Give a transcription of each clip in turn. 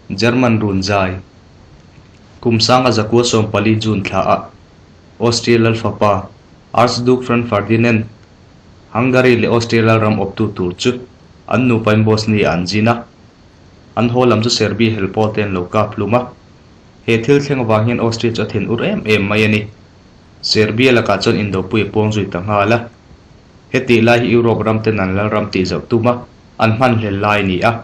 German run zai. Kum sanga zakua 14 June thla ah Austria lal fapa Archduke Franz Ferdinand, Hungary leh Austria lal ram awptu tur chu an nupain Bosnia an zin a. An haw lam chu Serbia hel pawl te an lo kap hlum a. He thil thleng avang hian Austria chu a then ur em em mai a ni. Serbia lakah chuan indopui a puang zui ta nghal a. Hetih lai hi Europe ram ten an lal ram tih zauh tum a, an hmanhlel lai a ni a.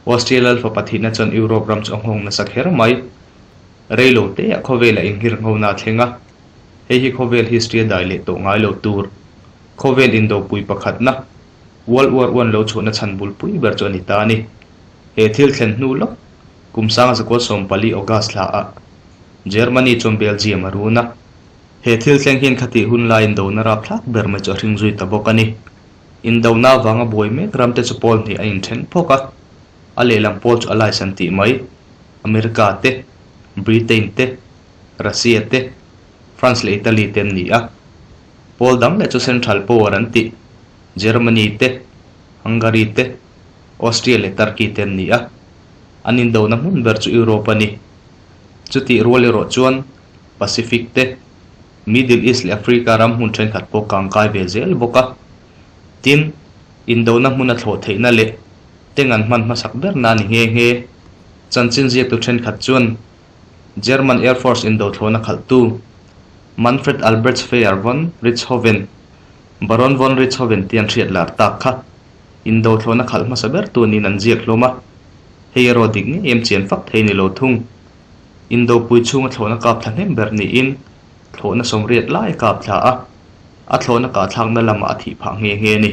Austria lal fapa thihna chuan Europe ram chu a nghawng nasa kher mai. Rei lo te ah khawvel a inghir nghona a thleng a, hei hi khawvel history a dai leh tawh ngai lo tur. Khawvel indopui pakhatna, World War One lo chhuahna chhan bulpui ber chu a ni ta a ni. He thil thlen hnu lawk, kum sanga zakua 14 August thla ah Germany chuan Belgium a run a. He thil thleng hian khatih hun lai indona rapthlak ber mai chu a hring zui ta bawk a ni. Indona avanga buai mek ramte chu pawl hnih a inthen phawk a, a lehlam pawl chu Allies an tih mai, America te, Britain te, Russia te, France leh Italy te an ni a. Pawl dang leh chu Central Power an tih, Germany te, Hungary te, Austria leh Turkey te an ni a. An indona hmun ber chu Europe a ni. Chutih rual erawh chuan Pacific te, Middle East leh Africa ram hmun thenkhat pawh kang kai ve zel bawk a. Tin, indona hmuna thlawh theihna leh teng an hman hmasak berna a ni nghe nghe. Chanchin ziaktu thenkhat chuan German Air Force indo thlawhna khalhtu Manfred Albrecht Freiherr von Richthofen, Baron von Richthofen tih an hriat lar tak kha indo thlawhna khalh hmasa bertu niin an ziak hlawm a. Hei erawh dik ngei em chian fak thei ni lo thung. Indopui chhunga thlawhna kap thla hnem ber niin thlawhna 80 lai a kap thla a, a thlawhna kahthlakna lamah a thih phah nghe nghe a ni.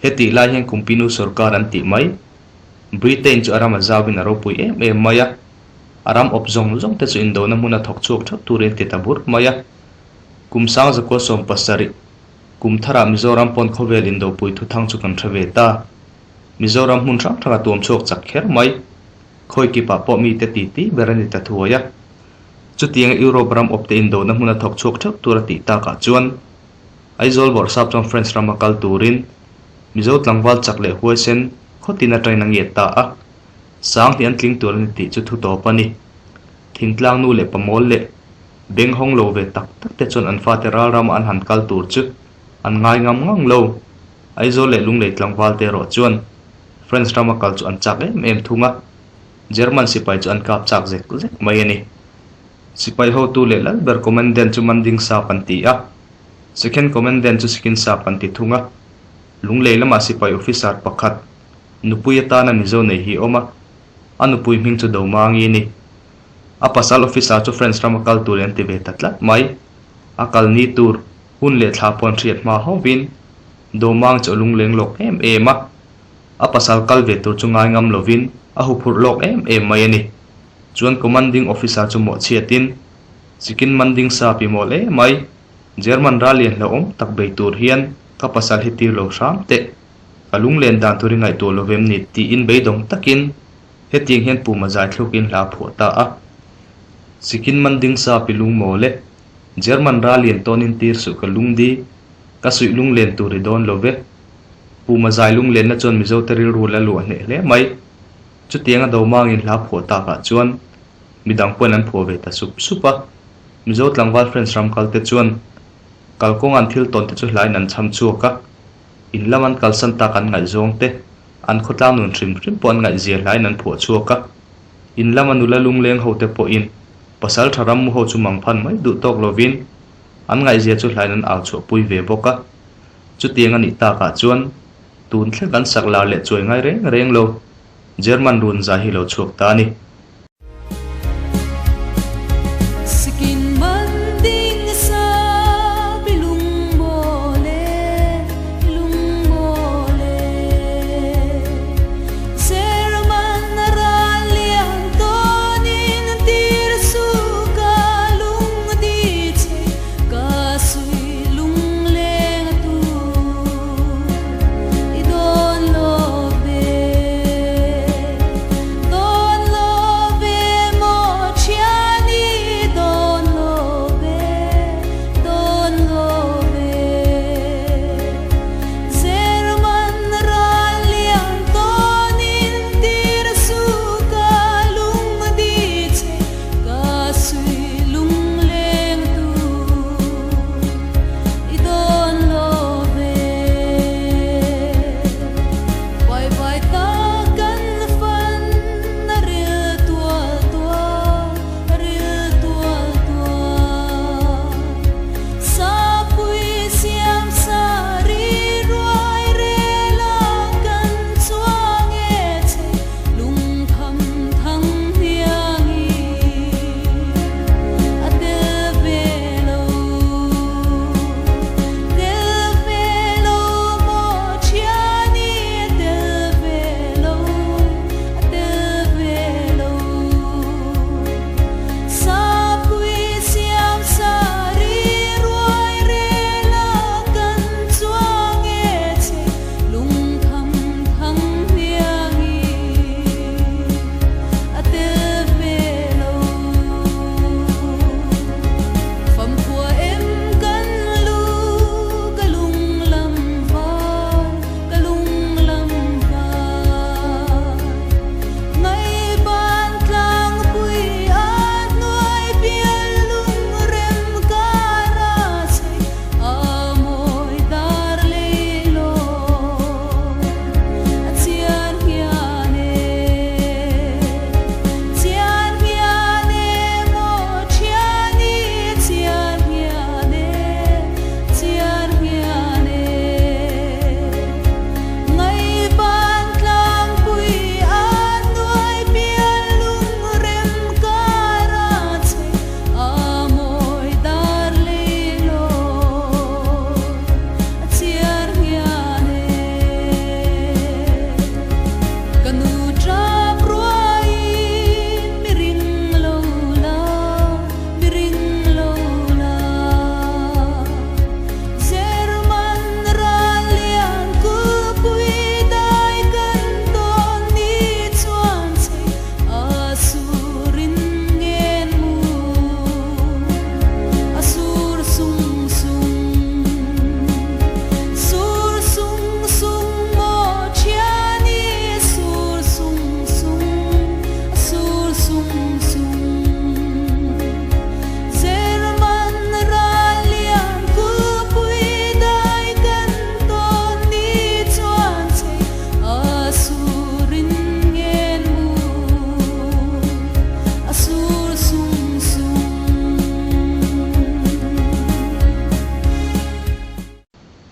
Hetih lai hian Kumpinu sawrkar an tih mai. Britain chu a ram a zauin a ropui em em mai a, a ram awp zawng zawng te chu indona hmuna thawk chhuak theuh turin ti ta bur mai a. Kum sang zakua 70, kum tharah Mizoram pawn khawvel indopui thuthang chu kan hre ve ta. Mizoram hmun hrang hranga tuam chhuak chak kher mai. Khawi kipah pawh mite titi ber a ni ta thuai a. Chutianga Europe ram awpte indona hmuna thawk chhuak theuh tur a tih takah chuan Aizawl bawrhsap chuan French rama kal turin Mizo tlangval chak leh huaisen khawtin atangin a ngiat ta a. Sang hi an tling tur a ni tih chu thu tawp a ni. Thingtlang nu leh pamawl leh beng hawng lo ve tak tak te chuan an fate ral rama an han kal tur chu an ngai ngam ngang lo. Aizawl leh Lunglei tlangval te erawh chuan French rama kal chu an chak em em thung a, German sipai chu an kap chak zek zek mai a ni. Sipai hotu leh lal ber commandant chu Manding Sap an ti a, second commandant chu Sikin Sap an ti thung a. Lunglei lamah sipai officer pakhat, nupui atana Mizo nei hi a awm a, a nupui hming chu Domangi a ni. A pasal officer chu French rama kal tur an ti ve ta tlat mai. A kal ni tur, hun leh thla pawh an hriat hma hovin Domang chu a lungleng lawk em em a, a pasal kal ve tur chu ngai ngam lovin a huphurh lawk em em mai a ni. Chuan commanding officer chu mawhchhiatin, Chikin manding sa pi mawl em mai, German ral lian hlauhawm tak bei tur hian ka pasal hi tir lo hram teh, ka lunglen dan tur i ngaihtuah lo vem ni tiin beidawng takin hetiang hian puma zai thlukin hla a phuah ta a. Chikin manding sa pi lung mawl e, German ral lian tawnin tir suh ka lungdi, Ka suih lunglen tur i dawn lo ve. Pu Mazai lunglenna chuan Mizote rilru la luah hneh hle mai. Chutianga Domangin hla phuah takah chuan midang pawhin an phuah ve ta sup sup a. Mizo tlangval French ram kalte chuan kalkawnga an thil tawnte chu hlain an chham chhuak a. In lam an kalsan tak an ngaihzawng te, an khawtlang nun hrim hrim pawh an ngaihzia hlain an phuah chhuak a. In lama nula lungleng hote pawhin pasal tha ram mu ho chu mangphan mai duh tawk lovin An ngaihzia chu hlain an au chhuahpui ve bawk a. Chutiang a nih takah chuan tun thleng an sak lar leh chuai ngai reng reng lo. German run zai hi lo chhuak ta a ni. Sikin man ding sa i lung mawl e, i lung mawl e. German ral lian tawnin tir su ka lung di che ka sui lungleng tu i dawn lo ve, dawn lo.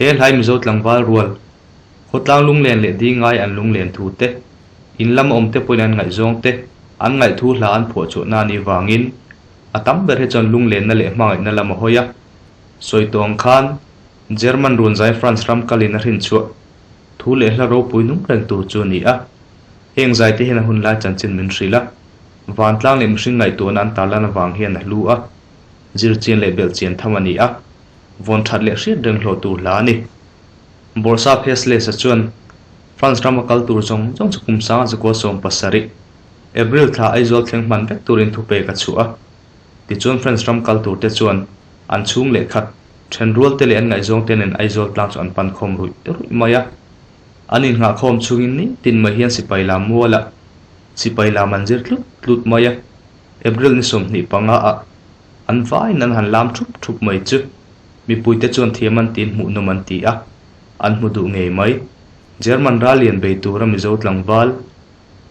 He hlai Mizo tlangval rual, khawtlang lunglen leh di ngai an lunglen thu te, in lama awm te pawhin an ngaihzawng te, an ngaihthu hla an phuah chhuahna a nih vangin a tam ber hi chuan lunglenna leh hmangaihna lam a hawi a. Sawi tawh ang khan German runzai France ram kalin a hrinchhuah thu leh hla ropui nung reng tur chu a ni a. Heng zai te hian a hun lai chanchin min hrilh a, vantlang leh mihring ngaihtuahna an tarlan avang hian a hlu a, zirchian leh belhchian tham a ni a, vawn that leh hriat reng hlawh tur hla a ni. Bawrhsap Hesles-a chuan France rama kal tur zawng zawng chu kum sanga zakua 70, April thla Aizawl thleng hman vek turin thupek a chhuah a. Tichuan France ram kal tur te chuan an chhung leh khat, thenrual te leh an ngaihzawng te nen Aizawl tlang chu an pan khawm ruih ruih mai a. An innghahkhawm chungin nitin mai hian sipai lam mualah sipai lam an zir tlut tlut mai a, April ni 25 ah an vaiin an han lam thup thup mai chu mipuite chuan thiam an tiin hmuhnawm an ti a, an hmu duh ngei mai. German ral lian bei tura Mizo tlangval,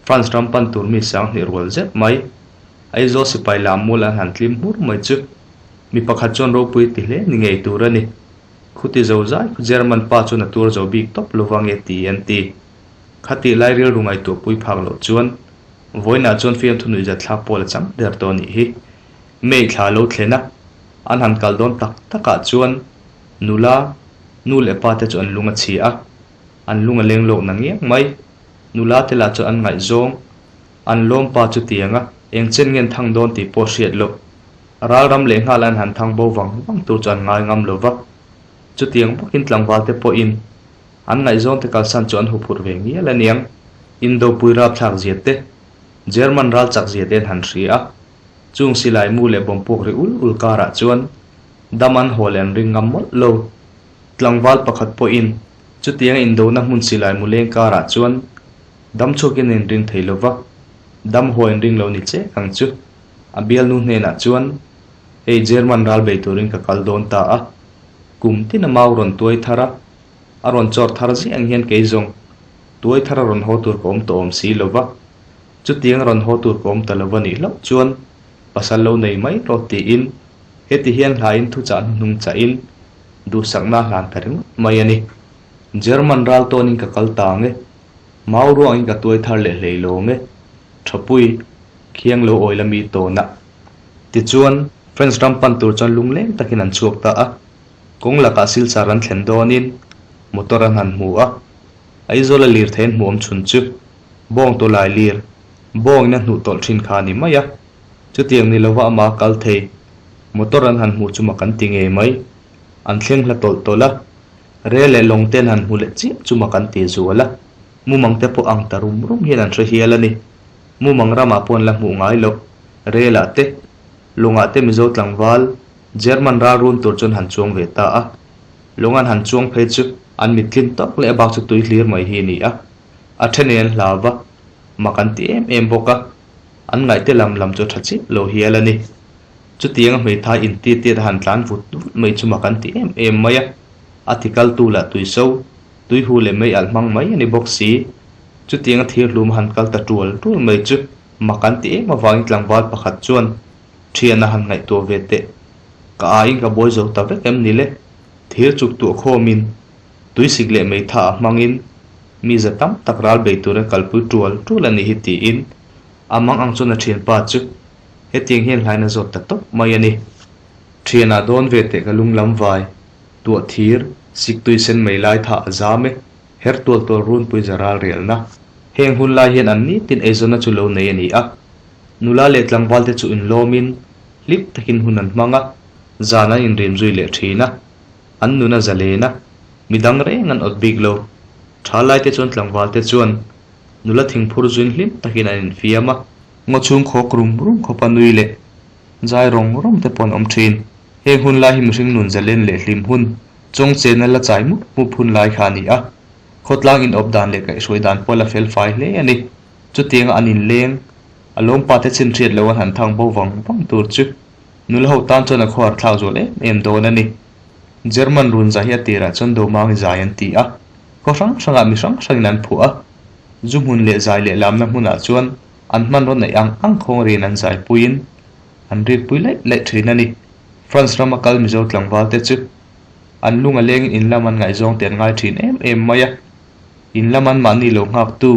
France ram pan tur mi 2000 rual zet mai, Aizawl sipai lam mual an han tlim hmur mai chu mi pakhat chuan ropui ti hle ni ngei tur a ni. Khuti zo zai khu German pa chuan a tuar zo bik tawp lo vang e ti an ti. Khatih lai rilru ngaihtuah pui phak loh chuan vawiinah chuan fiamthu nuihzat thlak pawl a chang der tawh a nih hi. May thla lo thlen a, an han kal dawn tak takah chuan nula, nu leh pa te chu an lung a chhi a, an lung a leng lawk na ngiang mai. Nula te lah chu an ngaihzawng, an lawm pa chu tiang a, eng chen nge an thang dawn tih pawh hriat loh. Ral ram leh nghal an han thang bo vang vang tur chu an ngai ngam lo va. Chutiang bawkin tlangval te pawhin an ngaihzawng te kalsan chu an huphurh ve ngial a niang. Indopui rapthlak zia te, German ral chak zia te an han hria a. Chung silai mu leh bawmpuak ri ul ul karah chuan dam an haw leh an ring ngam mawlh lo. Tlangval pakhat pawhin chutianga indona hmun silai mu leng karah chuan dam chhuakin a inring thei lo va, dam haw a inring lo ni chek ang chu. A bialnu hnenah chuan, Hei German ral bei turin ka kal dawn ta a, kum tin a mau rawn tuai thar a, a rawn chawr thar ziah ang hian kei zawng tuai thar a rawn haw tur ka awm tawh awm si lo va, chutiang a rawn haw tur ka awm ta lo va nih hlauh chuan pasal lo nei mai rawh tiin heti hian hlain thuchah hnuhnung chahin duhsakna a hlan ta ringawt mai a ni. German ral tawnin ka kal ta ang e, mau ruangin ka tuai thar leh hlei lawng e, Thapui. Khiang lo awila mi tawn a. Tichuan, France ram pan tur chuan lungleng takin an chhuak ta a. Kawng lakah Silchar an thlen dawnin motor an han hmu a. Aizawl a lirthei an hmuh awm chhun chu bawng tawlai lir, bawngin a hnuh tawlh thin kha a ni mai a. Chutiang ni lova ama kal thei motor an han hmuh chu mak an ti ngei mai. An thleng hla tawlh tawlh a. Rel leh lawng te an han hmu leh chiah chu mak an ti zual a. Mumang te pawh ang ta rum rum hian an hre hial a ni. Mumang ramah pawh an la hmuh ngai loh. Relah te, lawngah te Mizo tlangval, German ral run tur chuan han chuang ve ta a. Lawng an han chuang phei chu an mit tlin tawk leh a bak chu tui hlir mai hi a ni a. A then an hlau va, mak an ti em em bawk a. An ngaihte lam lam chu a tha chiah lo hial a ni. Chutiang a hmeithai inti tiat a han tlan vut vut mai chu mak an ti em em mai a. A tikaltu lah tuiso, tuihu leh mei alh hmang mai a ni bawk si. Chutiang a thir hlum a han kal ta tual tual mai chu mak an ti em avangin tlangval pakhat chuan thian a han ngaihtuah ve teh. Ka aiin ka buai zo ta vek em ni le? Thir chuk tuah khawmin tuisik leh meitha a hmangin mi za tam tak ral bei tura kalpui tual tual a nih hi tiin a mang ang chuan a thianpa chu hetiang hian hlain a zawt ta tawp mai a ni. Thianah dawn ve teh ka lung lam vai, tuah thir, sik tui sen mei lai tha a zam e. Her tual tual runpui za ral rialna. Heng hun lai hian an nitin eizawnna chu lo nei a ni a. Nula leh tlangval te chu inlawmin hlim takin hun an hmang a, zan an inrim zui leh thin a. An nun a zalen a, midang reng an awt bik lo. Tha lai te chuan tlangval te chuan nula thingphur zuin hlim takin an infiam a. Ngaw chhung khawk rum rum khawpa nui leh zai rawng rawng te pawh an awm thin. Heng hun lai hi mihring nun zalen leh hlim hun Chawng chena la chai mup mup hun lai kha a ni a, khawtlang inawp dan leh kaihhruai dan pawh la fel fai hle a ni. Chutianga an inleng, a lawmpa te chin hriat lo an han thang bo vang vang tur chu nula ho tan chuan a khuar thlak zual em em dawn a ni. German run zai hi a tirah chuan Domangi zai an ti a, khaw hrang hrangah mi hrang hrangin an phuah a, zu hmun leh zai leh lamna hmunah chuan an hmanraw neih ang ang khawng rian an zaipuiin an rikpui laih laih thin a ni. France rama kal Mizo tlangval te chu. An lung a lengin in lam an ngaihzawng te an ngai thin em em mai a, in lam an mahni lo nghaktu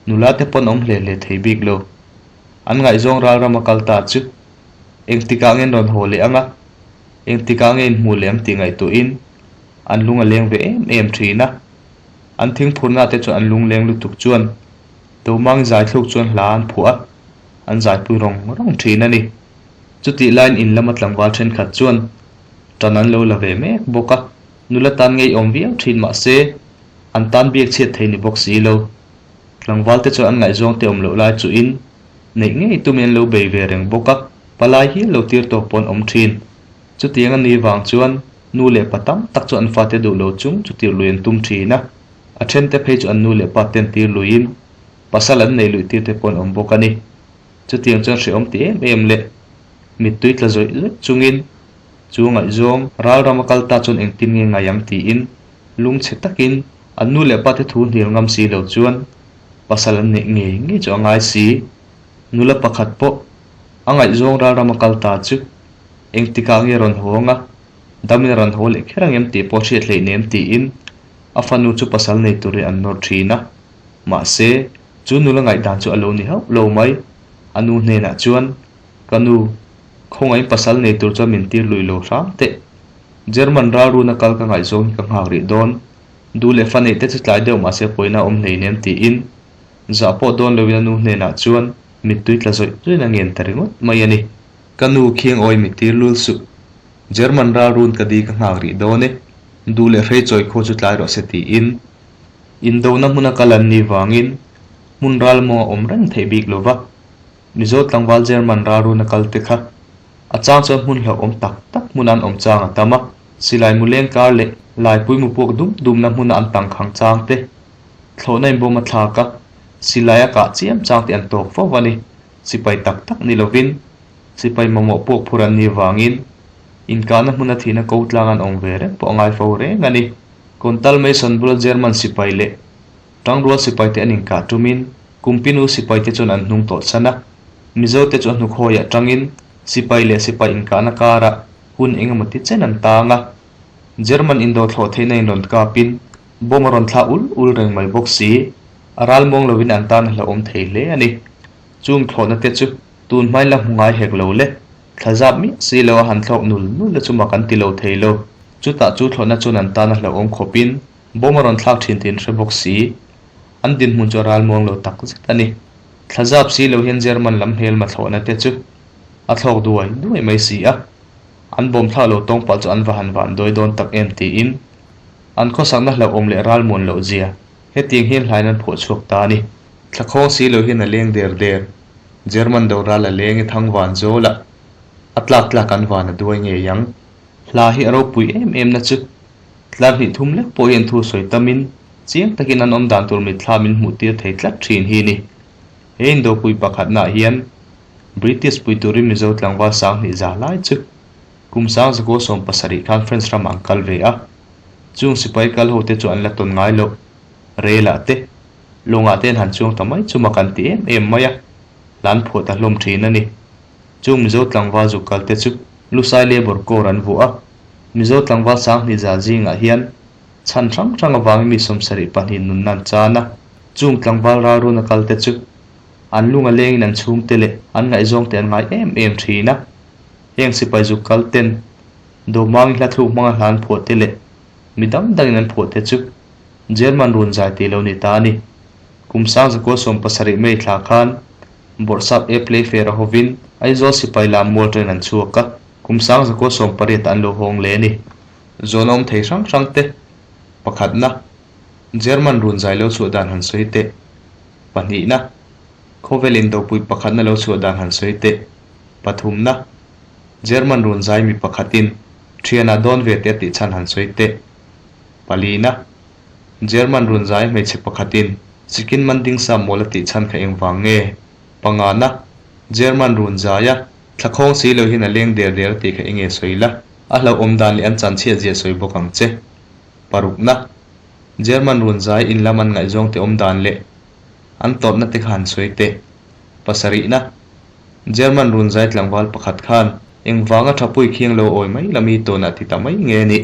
nula te pawn awm hle hle thei bik lo. An ngaihzawng ral rama kal ta chu engtikah nge an rawn haw leh ang a, engtikah nge inhmuh leh ang tih ngaihtuahin an lung a leng ve em em thin a. An thingphurna te chu an lung leng lutuk chuan Domang zaithluk chuan hla an phuah a, an zaipui rawng rawng thin a ni. Chutih laiin in lama tlangval thenkhat chuan tan an lo la ve mek bawk a, nula tan ngeiawm viau thin mah se an tan biak chhiat thei ni bawk si lo. Tlangval te chuan an ngaihzawng te awm loh lai chuhin neih ngei tumin an lo bei ve reng bawk a, palai hial lo tir tawk pawh an awm thin. Chutiang a ni vang chuan nu leh pa tam tak chu an fate duh lo chung chu tir lui an tum thin a, a then te phei chu an nu leh pa ten tir luiin pasal an nei luih tir te pawh an awm bawk a ni. Chutiang chuan hrehawm ti em em leh mittui tla zawih zawih chungin chu ngaihzawng ral rama kal ta chuan engtin nge ngai ang tiin lungchhe takin an nu leh pate thu hnial ngam si lo chuan pasal an neih ngei ngei chu a ngai si. Nula pakhat pawh a ngaihzawng ral rama kal ta chu engtikah nge rawn haw anga damin a rawn haw leh kher ang em tih pawh hriat hleih nem tiin a fanu chu pasal nei turin an nawr thin a. Mahse, chu nula ngaihdan chu a lo ni hauh lo mai. A nu hnenah chuan, Ka nu, khawngaih pasal nei tur chuan min tir lui lo hram teh. German ralruna kal ka ngaihzawng hi ka nghak rih dawn. Duh leh fa neih te chu tlai deuh mahse pawina a awm hlei nem tiin zah pawh dawn loin a nu hnenah chuan mittui tla zawih zawih a ngen ta ringawt mai a ni. Ka nu khiang awi mi tir lul suh. German ralrun ka di ka nghak rih dawn e. Duh leh hrei chawi khaw chu tlai rawh se tiin Indona hmuna kal an nih vangin hmun ral mawng a awm reng theih bik lo va, Mizo tlangval German ralruna kal te kha a chang chuan hmun hlauhawm tak tak hmuna an awm chang a tam a, silai mu leng kar leh laipui mu puak dum dumna hmuna an tangkhang chang te, thlawhna inbawm a thlak a, silai a kah chiam chang te an tawk fo a ni. Sipai tak tak ni lovin sipai mamawh puak phur an nih vangin inkahna hmuna thihna ko tlang an awm ve reng pawh a ngai fo reng a ni. Kawntal Mason bula German sipai leh Tangrual sipaite an inkah tumin Kumpinu sipaite chuan an hnung tawlhsan a. Mizote chu a hnukhawiah tangin sipai leh sipai inkahna karah hun engemaw ti chen an tang a. German indo thlawh theihna in rawn kapin bomb a rawn thlah ul ul reng mai bawk si. A ral muang lovin an tan a hlauhawm thei hle a ni. Chung thlawhna te chu tun hmain la hmu ngai hek lo le. Thla zap miah si lo a han thlawk nul nul te chu mak an ti lo thei lo. Chutah chu thlawhna chuan an tan a hlauhawm khawpin bomb a rawn thlak thin tih an hre bawk si. An dinhmun chu a ral muang lo tak zet a ni. Thla zap si lo hian German lam hmelma thlawhna te chu a thlawk duai duai mai si a. An bomb thlak lo tawng pah chu an va han van duai dawn tak em tiin an khawsakna hlauhawm leh ral muan loh zia hetiang hian hlain an phuah chhuak ta a ni. Thla khawng si lo hian a leng der der. German doral a leng i thang van zawl a, a tlak tlak an van a duai ngei ang. Hla hi a ropui em em na chu tlar hnih thum lek pawh hian thu sawi tamin chiang takin an awm dan tur mitthla min hmuh tir thei tlat thin hi ni. He indopui pakhatnaah hian British pui turin Mizo tlangval 2000 za lai chu kum 1970 khan France ramah an kal ve a, chung sipai kal ho te chu an la tawn ngai loh relah te Lungah te an han chuang ta mai chu mak an ti em em mai a, hlan phuah ta hlawm thin a ni. Chung Mizo tlangval zuk kal te chu Lusai Labour Corps an vuah a, Mizo tlangval 2000 za zingah hian chhan hrang hrang avangin mi 72 nunna an chan a, chung tlangval ralruna kal te chu an lung a lengin an chhungte leh an ngaihzawng te an ngai em em thin a. Heng sipai zuk kal ten Domangi hla thluk hmanga hlan phuah te leh mi dang dangin an phuah te chu German run zai tih lo ni ta a ni. Kum 1970 May thla khan Bawrhsap A Playfair a hovin Aizawl sipai lam mual train an chhuak a, kum 1980 ah an lo hawng leh a ni. Zawn a awm thei hrang hrang te. Pakhatna, German run zai lo chhuah dan han sawi teh. Pahnihna, Khawvel indopui pakhatna lo chhuah dan han sawi teh. Pathumna, German run zai mi pakhatin thianah dawn ve teh a tih chhan han sawi teh. Palina, German run zai hmeichhe pakhatin chicken man ding sa mawl a tih chhan kha engvang nge? Pangana, German run zaia thla khawng si lo hian a leng der der a tih kha enge sawi la, a hlauhawm dan leh an chanchhiat zia sawi bawk ang che. Parukna, German run zai in lam an ngaihzawng te awm dan leh an tawrhna te kha han sawi teh. Pasarihna, German run zai tlangval pakhat khan engvanga thapui khiang lo awi mai lami tawnah ti ta mai nge ni?